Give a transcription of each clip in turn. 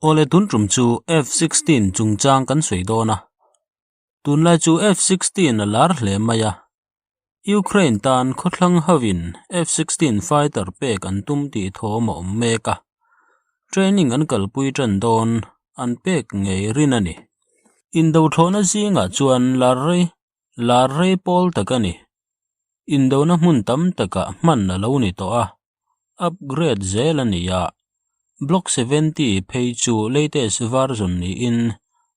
Awle tun tum chu F-16 chungchang kan sawi dawn a. Tunlai chu F-16 a lar hle mai a. Ukraine tan khawthlang hovin F-16 fighter pek an tum tih thawm a awm mek a. Training an kalpui tan dawn an pek ngei rin a ni. Indothlawhna zingah chuan lar rei lar rei pawl tak a ni. Indona hmun tam takah hman a lo ni tawh a. Upgrade zel a ni a, Block 70 phei chu latest version niin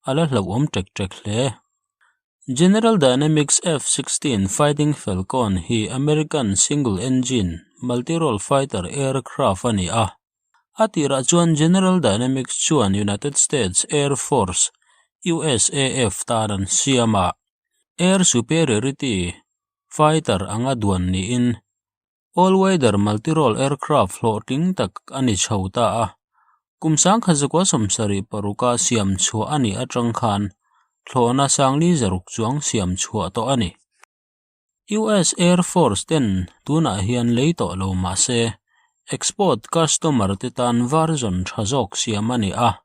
a la hlauhawm ṭek ṭek hle. General Dynamics F-16 Fighting Falcon hi American single-engine multi-role fighter aircraft a ni a. A tirah chuan General Dynamics chuan United States Air Force, USAF, tan an siam a, air superiority fighter anga duan niin All-weather multi-role aircraft hlawhtling tak a ni chho ta a, kum 1976-a siam chhuah a nih atang khan thlawhna sangli zaruk chuang siam chhuah tawh a ni. US Air Force ten tunah hian lei tawh lo mah se, export customer te tan version tha zawk siam a ni a,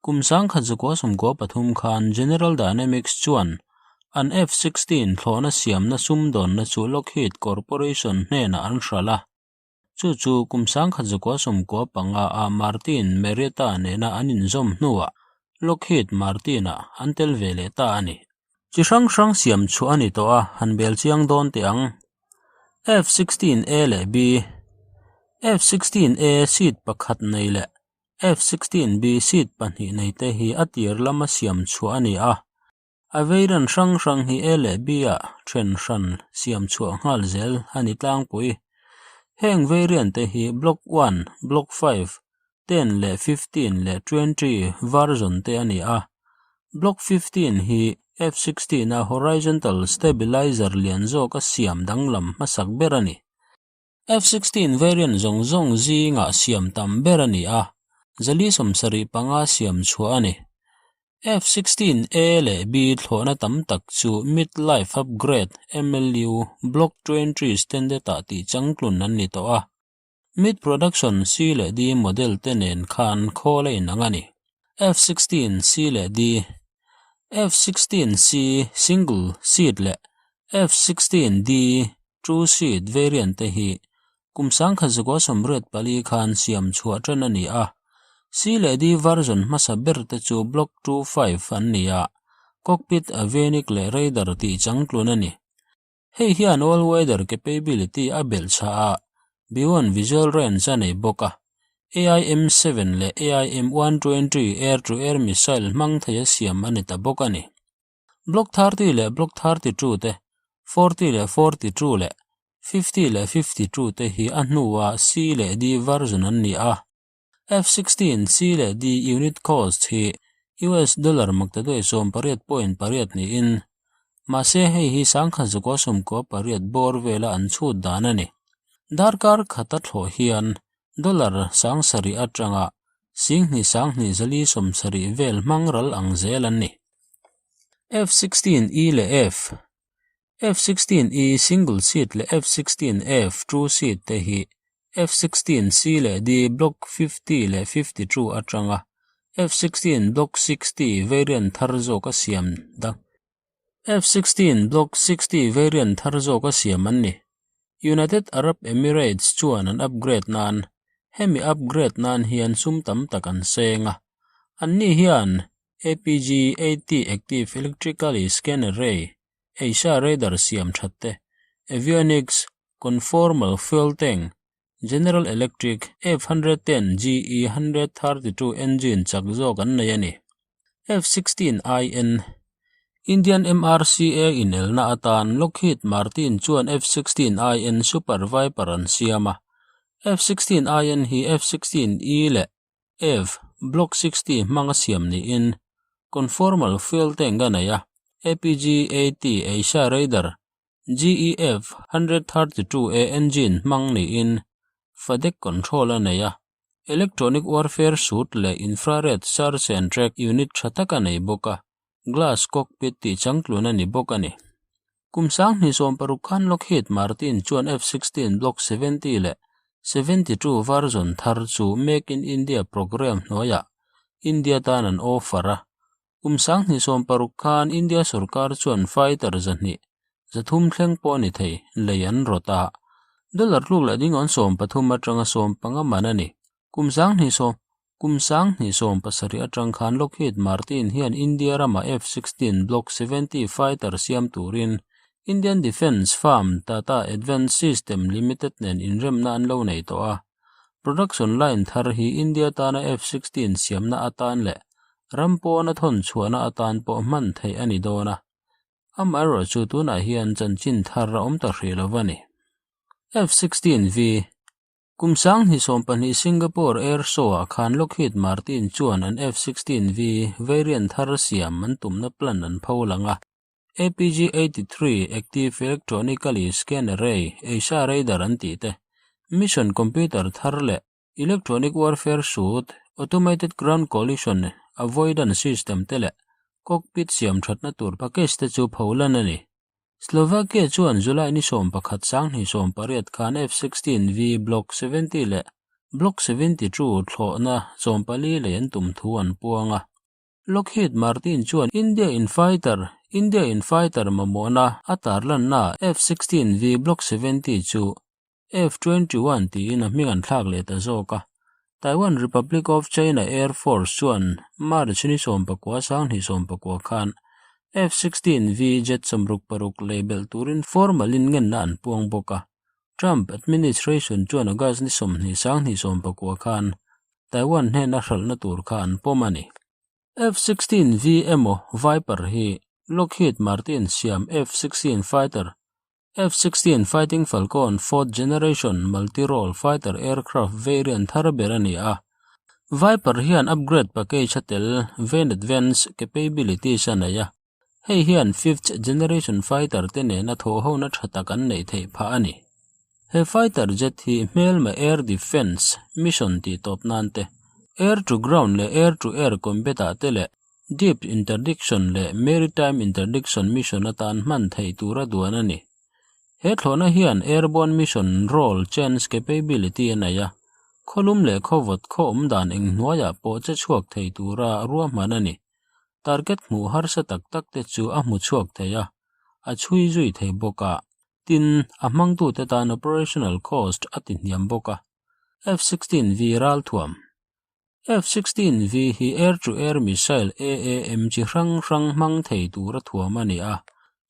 Kum 1993 khan General Dynamics chuan an F-16 thlawhna siamna sumdawnna chu Lockheed Corporation hnenah an hralh a. Chu chu kum 1995 ah Martin Marietta nena an inzawm hnuah Lockheed Martin-ah an tel ve leh ta a ni. Chi hrang hrang siam chhuah a ni tawh a, han bel chiang dawn teh ang. F-16A leh B F-16A seat pakhat nei leh F-16B seat pahnih neite hi a tir lama siam chhuah a ni a, a veiran hrang hrang hi A leh B-ah then hran siam chhuah nghal zel a ni tlangpui. Heng veiriante hi Block one, Block five, ten leh 15 leh 20 version te a ni a. Block 15 hi F-16 a horizontal stabilizer lian zawka siam danglam hmasak ber a ni. F-16 variant zawng zawng zingah siam tam ber a ni a, zali 75 siam chhuah a ni. F-16A leh B thlawhna tam tak chu Mid-Life Upgrade, MLU, Block 20 standard-ah tih changtlun an ni tawh a. Mid-Production C leh D model te nen khan khawl a inang a ni. F-16C leh D F-16C single seat leh F-16D Two seat variant te hi kum 1984 khan siam chhuah tan a ni a, C leh D version hmasa ber te chu Block 25 an ni a, cockpit avionic leh radar tih changtlun a ni. Hei hian all-weather capability a belh chhah a, beyond visual range a nei bawk a, AIM-7 leh AIM-120 air-to-air missile hmang theia siam a ni ta bawk a ni. Block 30 leh Block 32 te, 40 leh 42 leh 50 leh 52 te hi a hnua C leh D version an ni a. F-16 C leh D unit cost hi US dollar maktaduai 18.8 niin, mahse hei hi 1998 bawr vela an chhut dan a ni. Darkar khata thlawh hian dollar 7,000 atanga 2,2,270 vel hmang ral ang zel an ni. F-16E leh F F-16E single seat leh F-16F two seat te hi F-16C leh D Block 50 leh 52 atanga F-16 Block 60 variant thar zawka siam dang F-16 Block 60 variant thar zawka siam an ni. United Arab Emirates chuan an upgrade nan hemi upgrade nan hian sum tam tak an seng a, anni hian APG-80 Active Electrically Scan Array, AESA radar siam that te, Avionics, Conformal Fuel Tank, General Electric F-110 GE 132 engine chak zawk an nei a ni. F-16IN, Indian MRCA inelna atan Lockheed Martin chuan F-16IN Super Viper an siam a. F-16IN hi F-16E leh Ev. Block 60 hmanga siam niin conformal fuel tank a nei a, APG-80 AESA radar, GEF 132A engine hmang niin FADEC control a nei a, electronic warfare suit leh infrared search and track unit tha tak a nei bawk a, glass cockpit tih changtlun a ni bawk a ni. Kum 2016 khan Lockheed Martin chuan F-16 Block 70 leh 72 version thar chu Make in India programme hnuaiah. India tan an offer a. Kum 2016 khan India sorkar chuan fighter 200, 300 thleng pawh a ni thei, lei an rawt a. Dollar tluk leh ding awn 13 atanga 15 man a ni. Kum 20 Kum 2017 atang khan Lockheed Martin hian India rama F-16 Block 70 fighter siam turin Indian defence firm Tata Advanced System Limited nen inremna an lo nei tawh a. Production line thar hi India tana F-16 siamna atan leh ram pawna thawn chhuahna atan pawh hman theih a ni dawn a. Amaherawhchu chu tunah hian chanchin thar a awm ta hrih lo a ni. F-16V Kum 2020 Singapore Air Show-ah khan Lockheed Martin chuan an F-16V variant thar siam an tumna plan an pho lang a. APG-83 Active Electronically Scanned Array, AESA radar an tih te, mission computer thar leh electronic warfare suit, automated ground collision avoidance system te leh cockpit siam thatna tur package te chu pholan a ni. Slovakia chuan July ni 11 2018 khan F-16V Block 70 leh Block 72 thlawhna 14 lei an tum thu an puang a. Lockheed Martin chuan India in fighter India in fighter mamawhna a tarlanna F-16V Block 70 chu F-21 tiin a hming an thlak leh ta zawk a. Taiwan Republic of China Air Force chuan March ni 19 19 khan F-16V jet 66 lei belh turin formal in ngenna an puang bawk a. Trump administration chuan August ni 20 19 khan Taiwan hnena hralhna tur kha an pawm a ni. F-16V emaw Viper hi Lockheed Martin siam F-16 fighter, F-16 Fighting Falcon fourth generation multi-role fighter aircraft variant thar ber a ni a. Viper hian upgrade package a tel vane advanced capabilities a nei a. Hei hian fifth generation fighter te nena thawhhona tha tak an neih theih phah a ni. He fighter jet hi hmelma air defence mission tih tawp nan te, air to ground leh air to air combat ah te leh deep interdiction leh maritime interdiction mission atan hman theih tura duan a ni. He thlawhna hian airborne mission role change capability a nei a, khawlum leh khawvawt khaw awm dan eng hnuaiah pawh che chhuak thei tura ruahman a ni. Target hmuh harsa tak tak te chu a hmu chhuak thei a, a chhui zui thei bawk a. Tin, a hmangtute tan operational cost a ti hniam bawk a. F-16V ralthuam F-16V hi air-to-air missile AAM chi hrang hrang hmang thei tura thuam a ni a.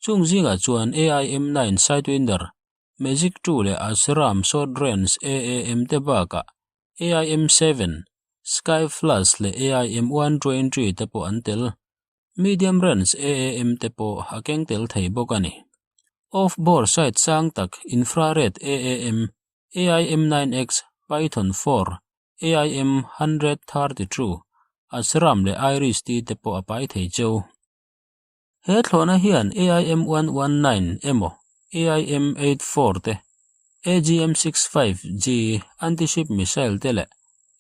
Chung zingah chuan AIM-9 Sidewinder, Magic 2 leh ASRAAM short range AAM te bakah AIM-7, Skyflash leh AIM-120 te pawh an tel. Medium range AAM te pawh a keng tel thei bawk a ni. Off-bore sight sang tak infrared AAM, AIM-9X, Python 4, AIM-132, ASRAAM leh IRIS-T te pawh a pai thei cheu. He thlawhna hian AIM-119 emaw AIM-84 te, AGM-65G anti-ship missile te leh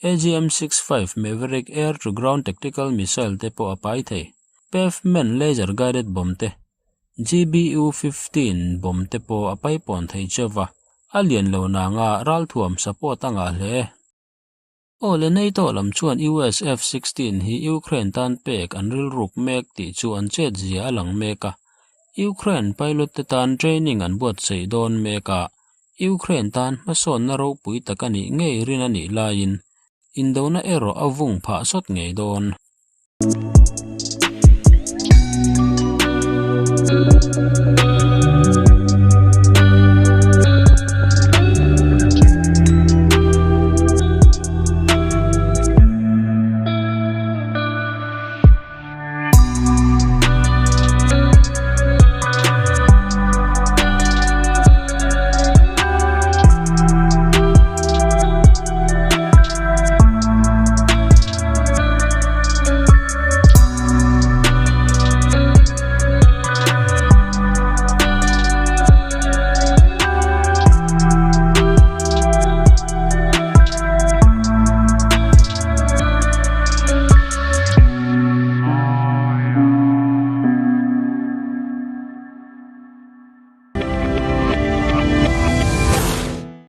AGM-65 Maverick air-to-ground tactical missile te pawh a pai thei. Pavement laser guided bomb te, GBU-15 bomb te pawh a paipawn thei cheuva, a lian lo nanga ralthuam support a ngah hle. Aw le NATO lam chuan US F-16 hi Ukraine tan pek an rilruk mek tih chu an chet zia a lang mek a. Ukraine pilot te tan training an buatsaih dawn mek a, Ukraine tan hmasawnna ropui tak a nih ngei rin a nih laiin indona erawh a vung phah sawt ngei dawn.